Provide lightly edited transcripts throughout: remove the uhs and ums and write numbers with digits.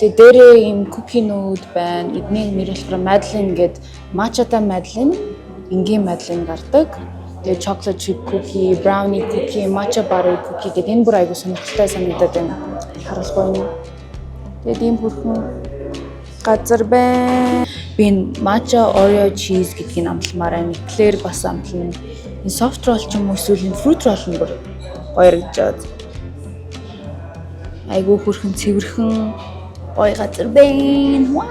Тэгээ дээрээ ийм cookie нүүд байна. Эдний нэр болохоор Madeleine гээд matcha-тай Madeleine, энгийн Madeleine гардаг. Тэгээ chocolate chip cookie, brownie cookie, matcha butter cookie гэдэг энэ бүр айгу сонирхолтой санагдаад байна. Харуулгүй юм. Тэгээд ийм бүрхэн газар байна. Би энэ matcha Oreo cheese гэдгийг амтламаар байна. Эклер бас амтлана. Энэ soft roll ч юм уу эсвэл энэ fruit roll нь бүр гоё харагдаж байгаа. Айгу хөрхэн цэвэрхэн гоё газар байна. Вау.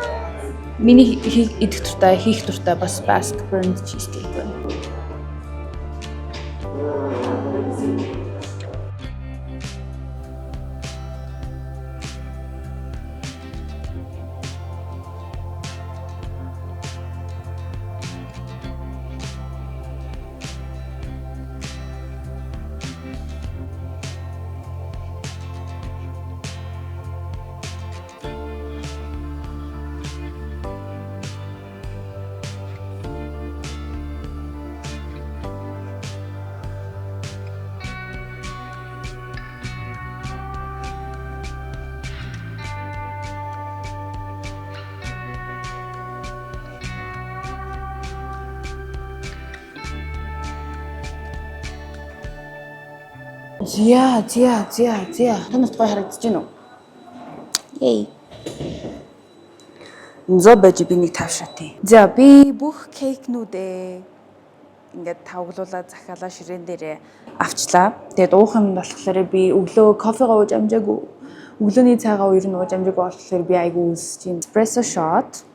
Миний идэх дуртай, хийх дуртай бас Basque burnt cheesecake байна. Зя, зя, зя, зя. Та нарт гоё харагдаж байна уу? Ей. Зо байж би нэг тавшаатыг. За би бүх cake нүүдээ ингээд тавглуулаад захиалаа ширээн дээрээ авчлаа. Тэгээд уух юм болохоор би өглөө кофегоо ууж амжаагүй. Өглөөний цайгаа ер нь ууж амжаагүй болохоор би айгүй өлсөж байна. Espresso shot.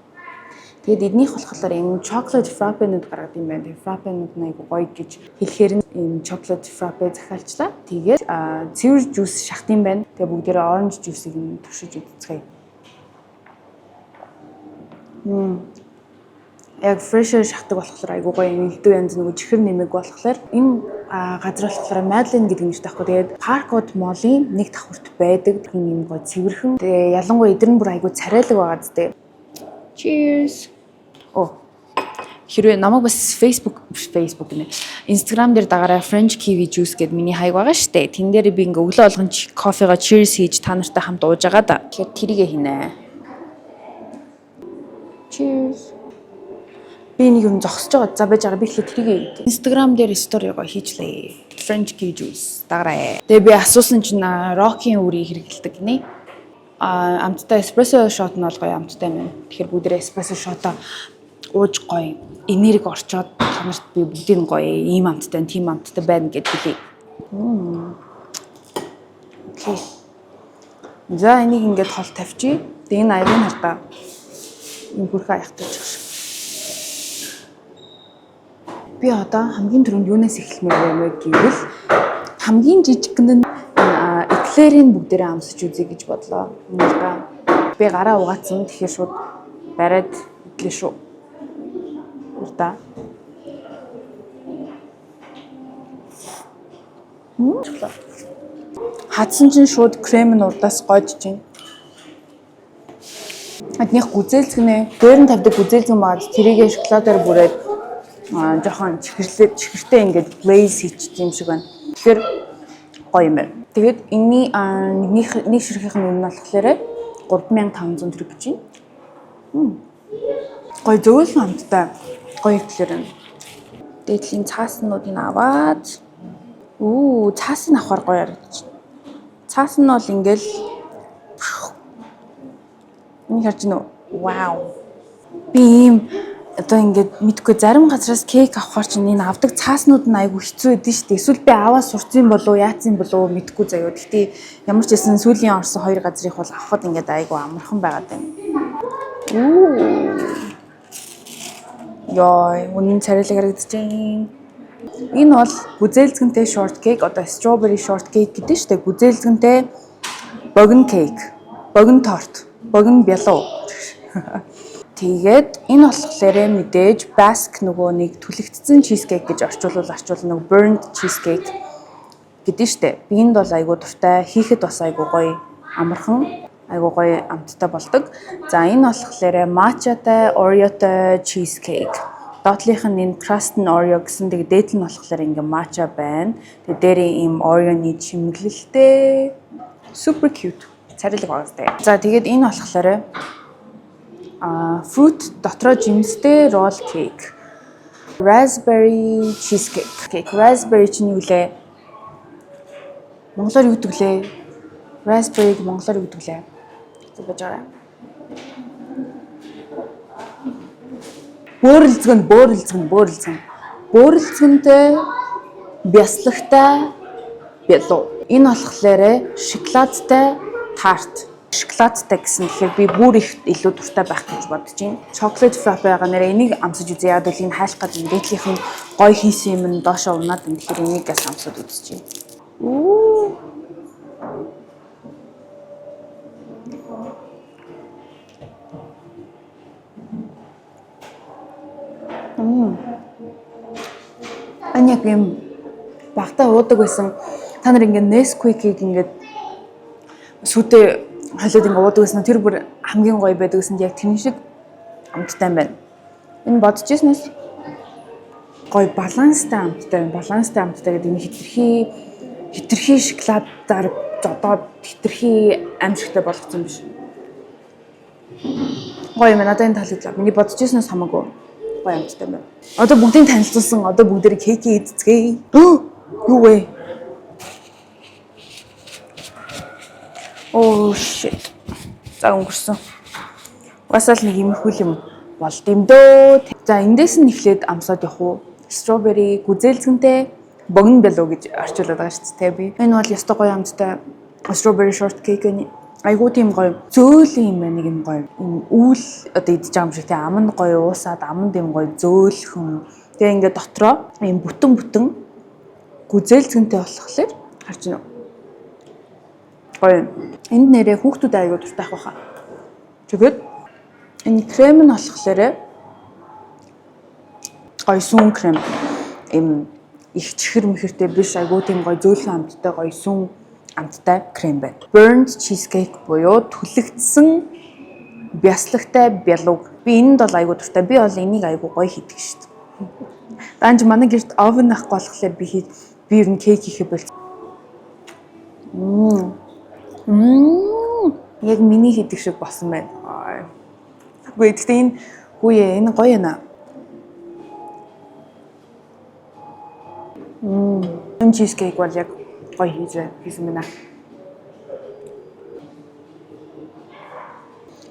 Тэгээд эднийх болохоор ийм chocolate frappe-нууд гаргадаг юм байна. Тэгээд frappe-нууд нь айгүй гоё гэж хэлэхээр нь ийм chocolate frappe захиалчлаа. Тэгээд цэвэр juice шахт юм байна. Тэгээд бүгдээрээ orange juice-ыг нь туршиж үзцгээе. Яг fresh-ээр шахдаг болохоор айгүй гоё юм элдв янз нөгөө чихэр нэмэг болохоор энэ газар болохоор Madeleine гэдэг нэртэй байхгүй. Тэгээд Parkwood Mall-ын нэг давхарт байдаг. Тийм юм гоё цэвэрхэн. Тэгээ ялангуяа эдэр нь бүр айгүй царайлаг байгаа зү. Cheers. Оо. Хэрвээ намайг бас Facebook гэнэ. Instagram дээр дагаарай, French Kiwi Juice гэдэг миний хаяг байгаа штэ. Тэн дээр би ингээ өглөө болгон кофегаа cheers хийж та нартай хамт ууж байгаа да. Тэгэхээр тэрийгэ хийнэ. Cheers. Би нэг юм зогсож байгаа. За байж байгаа, би эхлээд тэрийгэ хийе. Instagram дээр story го хийчлээ. French Kiwi Juice дагаарай. Тэгээ би асуусан чинь Rocky-ийн үрийг хэрэглэдэг гинэ. Амттай espresso shot нь бол гоё амттай юм байна. Тэгэхээр бүгдээрээ espresso shot-о ууж гоё энерги орчоод та нарт би бүгдийг нь гоё ийм амттай, тийм амттай байна гэд хэлье. Okay. За, энийг ингээд хол тавьчих. Тэгээ энэ аягийг хартаа. Энэ бүрхэ аягтай чих шиг. Би одоо хамгийн түрүүнд юунаас эхэлмээр байна вэ гэвэл хамгийн жижигхэн нь эклерийг бүгдээрээ амсаж үзье гэж бодлоо. Энэ би гараа угаацсан. Тэгэхээр шууд бариад идлээ шүү. Урдаа. Хадсан чинь шууд крем нь урдаас гойж чинь. Аднийх гүзээлзгэнэ. Дээр нь тавьдаг гүзээлзгэн баад тэрийгэ шоколадаар бүрээд жоохон чихэрлээ чихэртэй ингээд glaze хийчих юм шиг байна. Тэгэхээр гоё юм байна. Тэгээд энэний нэг нэг ширхийнх нь үнэ нь болохоор 3500 төгрөг гэж байна. Гоё зөөлөн амттай гоё эклэр байна. Дээдлийн цааснуудыг аваад цаасыг авахар гоё харагдаж байна. Цаас нь бол ингээл энийг харж байна уу? Вау. Би ийм одоо ингээд мэдгүй зарим газраас cake авахар чинь энэ авдаг цааснууд нь айгүй хэцүү байдэн шүү дээ. Эсвэл би аваа сурцсан болов уу, яатсан болов уу мэдгүй заяа. Гэхдээ ямар ч байсан сүүлийн орсон хоёр газрыг бол авахад ингээд айгүй амархан байгаад байна. Үу. Йой, үнэн царайлаг харагдаж байна. Энэ бол гүзээлзгэнтэй short cake, одоо strawberry short cake гэдэг шүү дээ. Гүзээлзгэнтэй богино cake, богино торт, богино бялуу. Тэгээд энэ болохоор мэдээж Basque нөгөө нэг түлэгдсэн cheesecake гэж орчуулвал нөгөө burnt cheesecake гэдэг штэ. Би энд бол айгуу дуртай, хийхэд бас айгуу гоё амархан, айгуу гоё амттай болдог. За, энэ болохоор matcha-тай, Oreo-той cheesecake. Доотлынх нь энэ crust нь Oreo гэсэн, тэгээд дээд нь болохоор ингээ matcha байна. Тэгээд дээрээ ийм Oreo-ны чимэглэлтэй. Super cute. Царилэг байгаа сте. За, тэгээд энэ болохоор fruit дотроо жимстэй roll cake. Raspberry cheesecake. Cake raspberry чинь юу лээ? Монголоор юу гэдэг лээ? Raspberry-г монголоор юу гэдэг лээ? За, бажаарай. Бөөрөлзгөн, бөөрөлзгөн, бөөрөлзгөн. Бөөрөлзгөнтэй бяслагтай бялуу. Энэ болохоор шоколадтай тарт. Шоколадтай гэсэн, тэгэхээр би бүр их илүү дуртай байх гэж бодож байна. Chocolate frappe байгаа нэрээ энийг амсаж үзье. Яг л энэ хайлах гэдэг дээдлийнх нь гой хийсэн юм нь доошоо унаад байна. Тэгэхээр энийг бас амсаад үзчихье. Үу. Энэ яг юм багтаа уудаг байсан. Та нар ингээд Nesquik-ийг ингээд сүйдээ холиод ингээд уудаг байсан. Тэр бүр хамгийн гоё байдаг гэсэн, яг тэрэн шиг амттай юм байна. Энэ бодож ирснээс гоё баланстай амттай байна. Баланстай амттай гэдэг нь хэтэрхий хэтэрхий шоколадаар зодоод хэтэрхий аймшигтай болгоцсон биш. Гоё юм, надад энэ таалагдлаа. Миний бодож ирснээс хамаагүй гоё амттай байна. Одоо бүгдийг танилцуулсан. Одоо бүгдээр кейкийг идцгээе. Юу вэ? Oh shit. За, өнгөрсөн. Угаасаа л нэг иймэрхүү юм болд юм дөө. За, эндээс нь эхлээд амсаад явах уу? Strawberry гүзээлзгэнтэй богино бялуу гэж орчуулад байгаа шүү дээ би. Энэ бол ёстой гоё амттай strawberry shortcake нь айгуу тийм гоё зөөлөн юм байна, нэг юм гоё. Юм үүл одоо идэж байгаа юм шиг тийм, аманд гоё уусаад, аманд юм гоё зөөлхөн. Тэгээ ингээд дотроо юм бүтэн бүтэн гүзээлзгэнтэй болохоор харж байна уу? Гоё. Энд нэрээ хүүхдүүд айгуу дуртай ах байхаа. Тэгээд энэ крем нь болохоор гоё сүүн крем. Им их чихэр мэхэртэй биш, айгуу тийм гоё зөөлхөн амттай, гоё сүүн амттай крем байна. Burnt cheesecake буюу түлэгдсэн бяслагтай бялуг. Би энэнд бол айгуу дуртай. Би бол энийг айгуу гоё хийдэг шүү дээ. Данж манай гэрт oven ахгүй болохоор би ер нь кейк хийхэ больсон. Мм. Яг миний хийдэг шиг болсон байна. Үгүй, гэхдээ энэ үгүй ээ, энэ гоё юм аа. Энэ cheesecake бол яг гоё хийж хийсэн байна.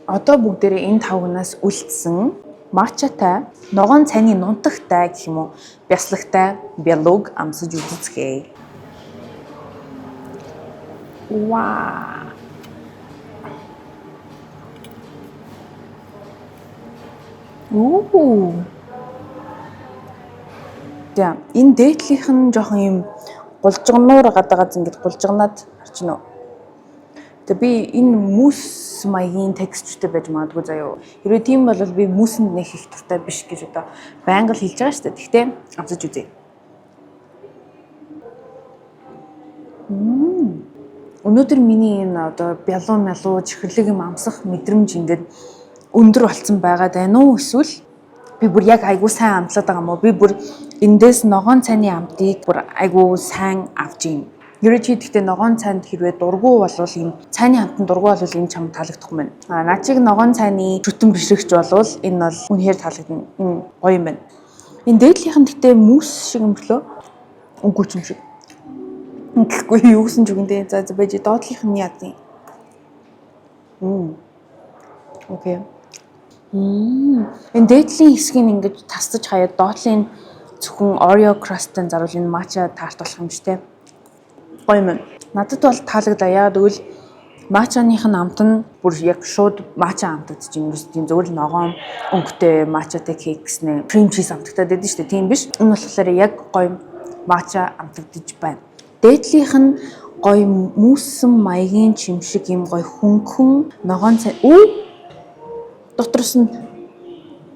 Одоо бүгдээрээ энэ тавгнаас үлдсэн матчатай, ногоон цайны нунтагтай гэх юм уу, бяслагтай бялуг амсаж үзцгээе. Вау. Оо. За, энэ дээдлийнх нь жоохон юм гулжигнуур гадаагаад ингээд гулжигнаад харж байна уу? Тэгээ би энэ mousse маягийн texture тэй байж магадгүй заяо. Хэрвээ тийм бол би mousse энд нэх их дуртай биш гэж одоо байнга л хэлж байгаа шүү дээ. Гэхдээ амсаж үзье. Өнөөдөр миний энэ одоо бялуу мялуу чихэрлэг юм амсах мэдрэмж ингээд өндөр болцсон байгаад байна уу, эсвэл би бүр яг айгуу сайн амтлаад байгаа юм уу? Би бүр эндээс ногоон цайны амтыг бүр айгуу сайн авч юм. Хэрвээ чи гэхдээ ногоон цайнд хэрвээ дургу болвол, ийм цайны амтанд дургу болвол энэ чам таалагдахгүй байна. А наа чиг ногоон цайны шүтэн бишрэгч болвол энэ бол үнэхээр таалагдана. Энэ гоё юм байна. Энэ дээдлийнх нь гэхдээ mousse шиг юм блөө? Үгүй ч юм шиг. Гэхгүй юу гэсэн ч үгэн дээ. За за, байж доотлих нь яа юм. Okay. Энэ дээдлийн хэсгийг ингэж тасдаж хаяад доотлын зөвхөн Oreo crust-ын заруул энэ matcha tart болох юм шүү дээ. Гоё юм. Надад бол таалагдлаа. Яагаад гэвэл матчаных нь амт нь бүр яг шууд матча амтагдчих юм. Ерөөс тийм зөвхөн л ногоон өнгөтэй матчатай кейк гэснэ cream cheese амтагдаад байдаг шүү дээ. Тийм биш. Энэ болохоор яг гоё матча амтагдаж байна. Дээдлийнх нь гоё mousse эн маягийн чим шиг юм гоё хөнгөн ногоон цай. Үу, дотроос нь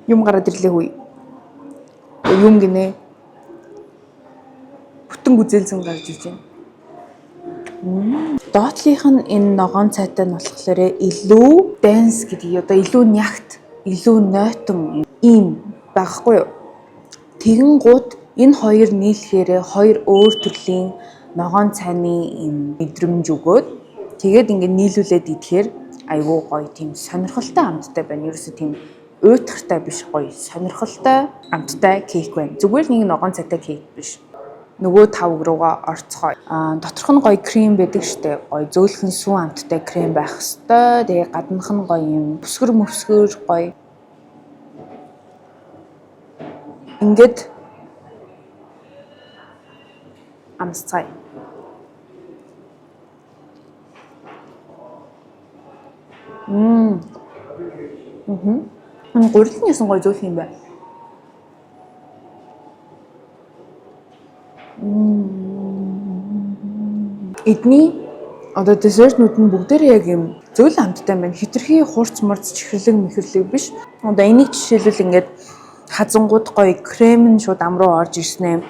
юм гараад ирлээ хүй. Юм гинэ. Бүтэн гүзээлзэн гарч ирж байна. Доотлих нь энэ ногоон цайтай нь болохоор илүү dense гэдэг, одоо илүү нягт, илүү нойтон ийм байхгүй юу? Тэгэн гут энэ хоёр нийлэхээр хоёр өөр төрлийн ногоон цайны ийм мэдрэмж өгөөд Тэгээд ингээд нийлүүлээд идэхээр айгүй гоё тийм сонирхолтой амттай байна. Ерөөсө тийм уйтгартай биш, гоё сонирхолтой амттай кейк байна. Зүгээр нэг ногоон цайтай кейк биш. Нөгөө тавг руугаа орцгоо. Доторх нь гоё крем байдаг штэ. Гоё зөөлхөн сүүн амттай крем байх хэвээр. Тэгээ гаднах нь гоё юм бүсгэр мөсгөр гоё. Ингээд амсцгаая. Энэ гурилан ясан гоё зөөлхөн юм байна. Эдний одоо десертнүүд нь бүгдээрээ яг юм зөөлөн амттай юм байна. Хитрхи хурц мурц чихэрлэг мэхэрлэг биш. Одоо энийг жишээлбэл ингээд хазангууд гоё крем нь шууд ам руу орж ирсэн юм.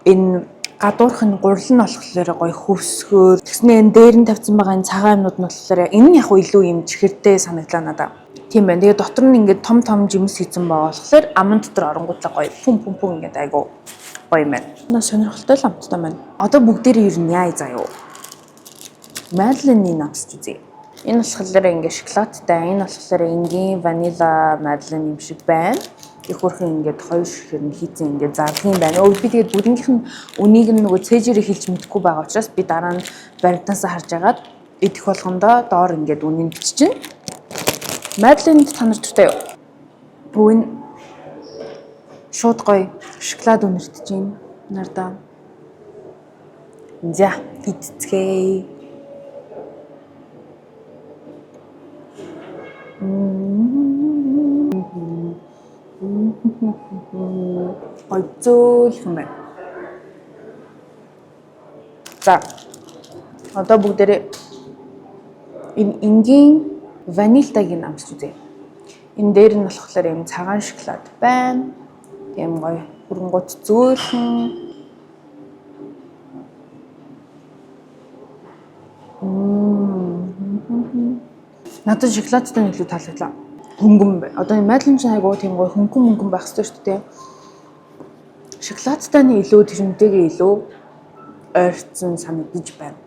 Энэ гадуурх нь гурил нь болохоор гоё хөвсгөр. Тэгснэ энэ дээр нь тавьсан байгаа энэ цагаан юмнууд нь болохоор энэ нь яг илүү юм чихэртэй санагдлаа надаа. Тийм байна. Тэгээ дотор нь ингээд том том жимс хийсэн байгаа болохоор аман дотор оронгуудлаа гоё пүм пүм пүм ингээд айгу гоё юм байна. Наа сонирхолтой л амттай байна. Одоо бүгдээрээ ер нь яа заяа. Мадлен-ийг амсч үзье. Энэ болохоор ингээд шоколадтай, энэ болохоор энгийн ванила мадлен юм шиг байна. Их хөрхэн ингээд хоёр шихээр нь хийцэн ингээд зарлах юм байна. Өө би тэгээд бүгднийх нь үнийг нь нөгөө цээжээрээ хэлж мэдэхгүй байгаа учраас би дараа нь баримтаасаа харж агаад идэх болгондоо доор ингээд үнийг биччихнэ. Мадлен та нар дуртай юу? Бүү энэ шууд гоё шоколад үнэртэж байна. Нардаа. За идцгээе. Гоё зөөлхөн байна. За одоо бүгдээрээ энэ энгийн ванилтайг нь амсч үзье. Энэ дээр нь болохоор юм цагаан шоколад байна. Тийм гоё хөрөнгөт зөөлхөн. Надад шоколадтай нь илүү таалагдлаа. Хөнгөн бай. Одоо энэ мадлен чинь айгуу тийм гоё хөнгөн мөнгөн байх хэрэгтэй шүү дээ. Шоколадтай нь илүү тэрнтэйгээ илүү ойрцсон санагдаж байна.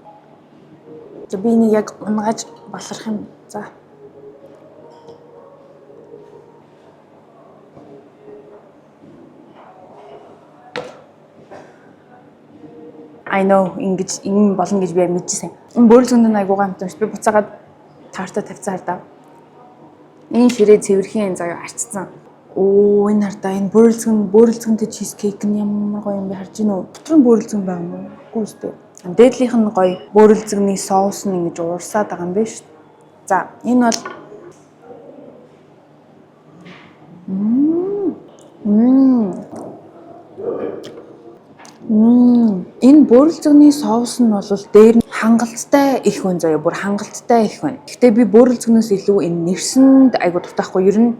За би энийг яг унгааж баларх юм. За. I know ингэж ийм болно гэж би мэдчихсэн. Энэ бөөрөлзөнд нь айгуугаа амтсан шүү. Би буцаагаад таартай тавьсан хардаа. Энэ ширээ цэвэрхэн заяа арчсан. Оо энэ хардаа энэ бөөрөлзгөнтэй чиз кейк нь ямар гоё юм бэ харж гинүү. Дотор нь бөөрөлзгөн байгаа юм уу? Үгүй үстэй. Дээдлийнх нь гоё бөөрөлзгөний соус нь ингэж уурсаад байгаа юм байна шүү. За энэ бол Энэ бөөрөлзгөний соус нь бол дээр нь хангалттай их байна заяа. Бүр хангалттай их байна. Гэхдээ би бөөрөлзгөнөөс илүү энэ нэрсэнд айгуу дуртай байхгүй. Ер нь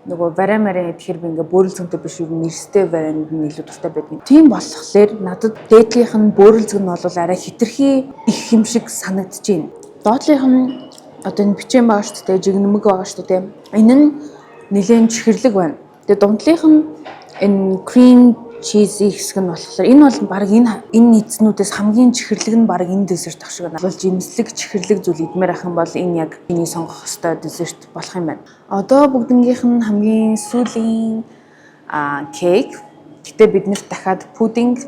нөгөө варай марай гэхээр би ингээ бөөрөлзгөнтэй биш ер нь нэрстэй варайнд нь илүү дуртай байдаг. Тийм болохоор надад дээдлийнх нь бөөрөлзгөн нь бол арай хитрхи их юм шиг санагдаж байна. Доотлийнх нь одоо энэ бичэн байгаа шүү дээ, жигнэмэг байгаа шүү дээ. Энэ нь нэлээд чихэрлэг байна. Тэгээ дундлынх нь энэ cream cheese хэсэг нь болохоор энэ бол баг энэ эзнүүдээс хамгийн чихэрлэг нь баг энэ десерт ах шиг байна. Бол жимслэг чихэрлэг зүйл идмээр ах юм бол энэ яг миний сонгох ёстой десерт болох юм байна. Одоо бүгднгийнх нь хамгийн сүүлийн кейк. Гэтэ бид нарт дахиад пудинг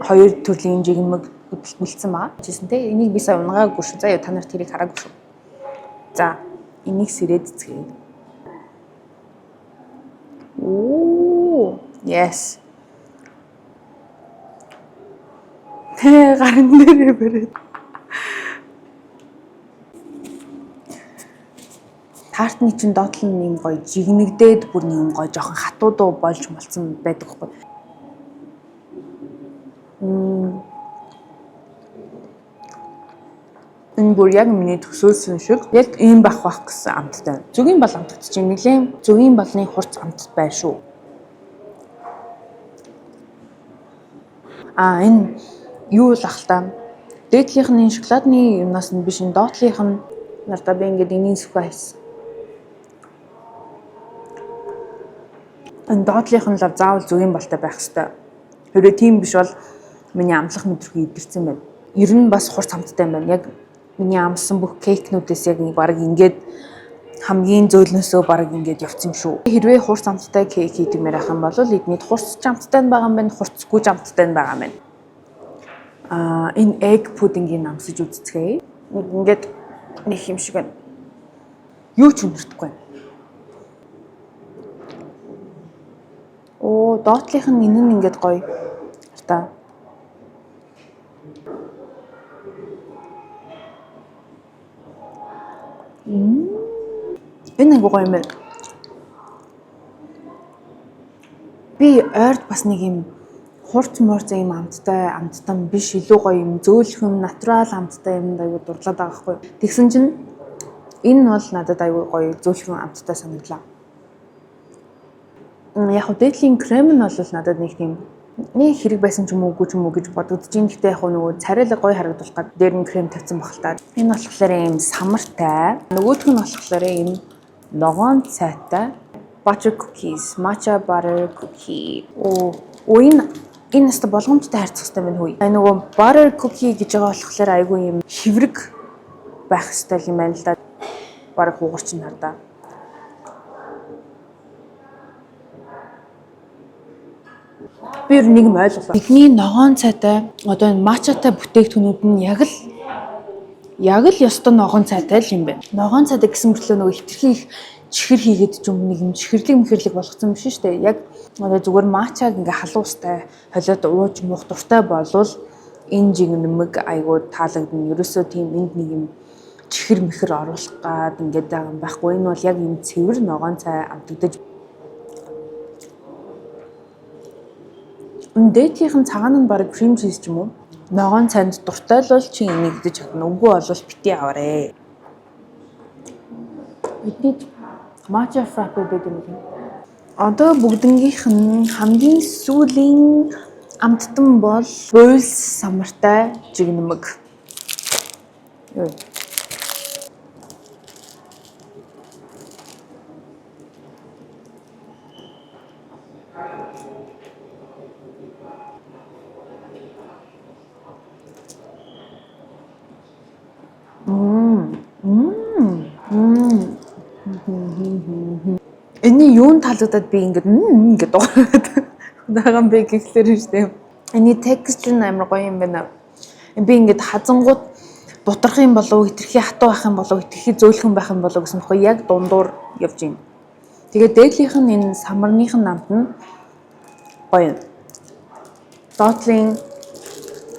хоёр төрлийн жигмэг бэлдсэн байгаа. Жисэн те энийг би сая унгаагүй шүү. За яа та нар тэрийг хараагүй шүү. За энийг сэрээд цэцгээе. Оо, yes. Тэ гаран дээрээ бариад. Тартны чинь доотлол нь юм гоё жигнэгдээд бүр нэг юм гоё жоохон хатуудуу болж молцсон байдаг хгүй. Энэ бүр яг миний төсөөлсөн шиг яг ийм байх байх гэсэн амттай. Зүгийн бал амтд чинь нэлээд зүгийн балны хурц амт бай шүү. Энэ юу л ах л та. Дээдлийнх нь энэ шоколадны юмнаас нь биш энэ доотлынх нь надад би ингээд энийн сүхэ хайсан. Энэ доотлынх нь лав заавал зүгийн балтай байх хэвээр. Хэрвээ тийм биш бол миний амтлах мэдрэг идэрсэн байна. Ер нь бас хурц амттай юм байна. Яг Миний амссан бүх cake нүүдээс яг баг ингээд хамгийн зөөлнөөсөө баг ингээд явцсан юм шүү. Хэрвээ хурц амттай cake идмээр байх юм бол эднийд хурц ч амттай нь байгаа юм байна, хурцгүй ч амттай нь байгаа юм байна. Аа, энэ egg pudding-ийг амсаж үзцгээе. Нэг ингээд нэг юм шиг байна. Юу ч үнэртэхгүй байна. Оо, доотлих нь энэ нь ингээд гоё. Та. Энэ айгуу гоё юм байна. Би ойрд бас нэг юм хурц мурц юм амттай амттан биш, илүү гоё юм зөөлхөн natural амттай юмд айгуу дурлаад байгаа байхгүй. Тэгсэн чинь энэ бол надад айгуу гоё зөөлхөн амттай санагдлаа. Яг хөө дээдлийн крем нь бол надад нэг тийм нэг хэрэг байсан ч юм уу, үгүй ч юм уу гэж бодогдож байна. Гэхдээ яг нөгөө царайлаг гоё харагдуулах гад дээр нь крем тавьсан баг л та. Энэ болохоор ийм самартай. Нөгөөх нь болохоор ийм ногоон цайтай butter cookies, matcha butter cookie. Оо, энэ нэстэ болгоомжтой харьцах хэрэгтэй байна хөөе. Энэ нөгөө butter cookie гэж байгаа болохоор айгүй юм хэврэг байх хэрэгтэй юм байна л да. Бараг хугарч нь хардаа. Би ер нь нэг юм ойлголоо. Бидний ногоон цайтай одоо энэ matcha тай бүтээгдэхүүнүүд нь яг л ёстой ногоон цайтай л юм байна. Ногоон цайтай гэсэн мөртлөө нөгөө хэтэрхий их чихэр хийгээд ч юм, нэг юм чихэрлэг мэхэрлэг болгоцсон биш шүү дээ. Яг одоо зүгээр matcha г ингээ халуун устай холиод ууж муух дуртай болвол энэ жигнэмэг айгуу таалагдана. Ерөөсөө тийм энд нэг юм чихэр мэхэр оруулах гад ингээд байгаа юм байхгүй. Энэ бол яг юм цэвэр ногоон цай амтагдаж. Дээдлийнх нь цагаан нь баг cream cheese ч юм уу? Ногоон цайнд дуртай л бол чи энийг идэж чадна. Үгүй бол битгий аваарэ. Эдний matcha frappe байдаг юм уу? Одоо бүгднгийнх нь хамгийн сүүлийн амттан бол буйлс самартай жигнэмэг. Юу? Мм. Мм. Мм. Энэний юун таалагдаад би ингээд мм гэдэг дуурайд байгаа юм бэ гэхлээр нь шүү дээ. Энэний texture нь амар гоё юм байна. Би ингээд хазангууд бутрах юм болов, хэтэрхий хатуу байх юм болов, хэтэрхий зөөлхөн байх юм болов гэсэн бохгүй, яг дундуур явж байна. Тэгээд дээдлийнх нь энэ самарных нь амт нь гоё. Доотлын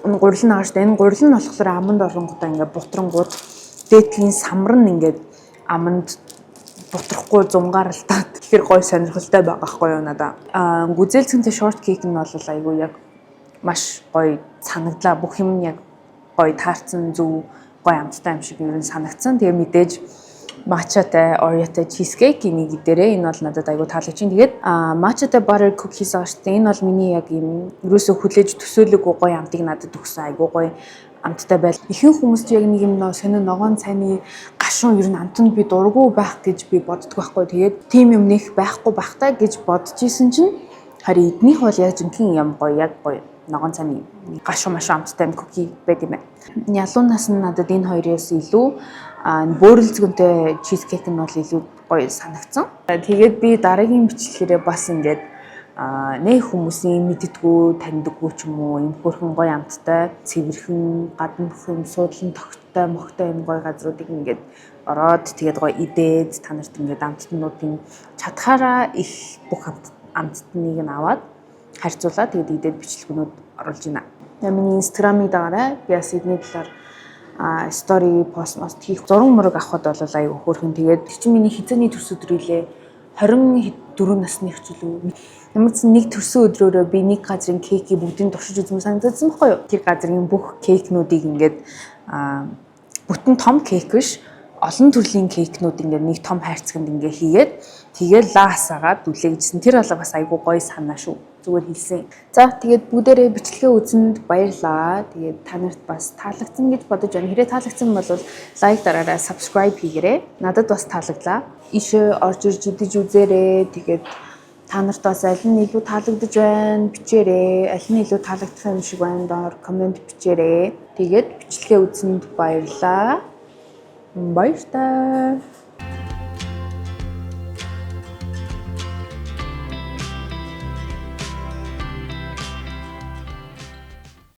энэ гурил нь байгаа шүү дээ. Энэ гурил нь болохоор аманд оронгуудаа ингээд бутрангууд дээдлийн самар нь ингээд аманд бутрахгүй зунгаарлалтаад тэгэхээр гоё сонирхолтой байгаа байхгүй юу надаа. Аа, гүзээлзгэнтэй short cake нь бол айгүй яг маш гоё санагдлаа. Бүх юм нь яг гоё таарсан, зөв гоё амттай юм шиг ер нь санагдсан. Тэгээ мэдээж matcha тай Oreo-тай cheesecake энийг идэрээ. Энэ бол надад айгүй таалагдчих. Тэгээд matcha тай butter cookies байгаа шүү дээ. Энэ бол миний яг юм ерөөсөө хүлээж төсөөлөөгүй гоё амтыг надад өгсөн, айгүй гоё амттай байл. Ихэнх хүмүүс ч яг нэг юм нөө сонин ногоон цайны гашуун ер нь амтанд би дургүй байх гэж би боддог байхгүй. Тэгээд тийм юм нэх байхгүй байх та гэж бодож исэн чинь харин эднийх бол яг жинхэнэ юм гоё, яг гоё ногоон цайны гашуун машин амттай юм cookie байд юм байна. Ялуунаас нь надад энэ хоёроос илүү энэ бөөрөлзгөнтэй cheesecake нь бол илүү гоё санагдсан. Тэгээд би дараагийн бичлэгээрээ бас ингээд нэг хүмүүсийн мэддэггүй, таньдаггүй ч юм уу, юм хөөрхөн гоё амттай, цэвэрхэн, гаднах юм суудлан тогттой, мохтой юм гоё газруудыг ингээд ороод тэгээд гоё идээд та нарт ингээд амттнуудын чадхаараа их бүх амттныг нь аваад харьцуулаад тэгээд идээд бичлэгнүүд оруулж байна. Миний Instagram-ыг дагаарай. Би бас эдний талаар story пост мост хийх. Зураг мураг авахд бол айгүй хөөрхөн. Тэгээд чинь миний хизээний төрс өдөр илээ, 24 насны ч үлээ. Ямар ч нэг төрсөн өдрөөрөө би нэг газрын cake ийг бүгдийг туршиж үзмээр санагдсан байхгүй юу? Тэр газрын бүх cake нүүдийг ингээд бүтэн том cake биш, олон төрлийн cake нүүд ингээд нэг том хайрцагт ингээд хийгээд тэгээд лаасаагаад үлээ гэжсэн. Тэр болоо бас айгүй гоё санаа шүү. Зүгээр хэлсэн. За, тэгээд бүгдээрээ бичлэгээ үзсэнд баярлаа. Тэгээд та нарт бас таалагдсан гэж бодож байна. Хэрэг таалагдсан бол like дараарай, subscribe хийгээрэй. Надад бас таалагдлаа. Ийшээ орж ирж идэж үзээрэй. Тэгээд та нарт бас аль нь илүү таалагдж байна бичээрэй. Аль нь илүү таалагдах юм шиг байна доор comment бичээрэй. Тэгээд бичлэгээ үзсэнд баярлалаа. Баяртай.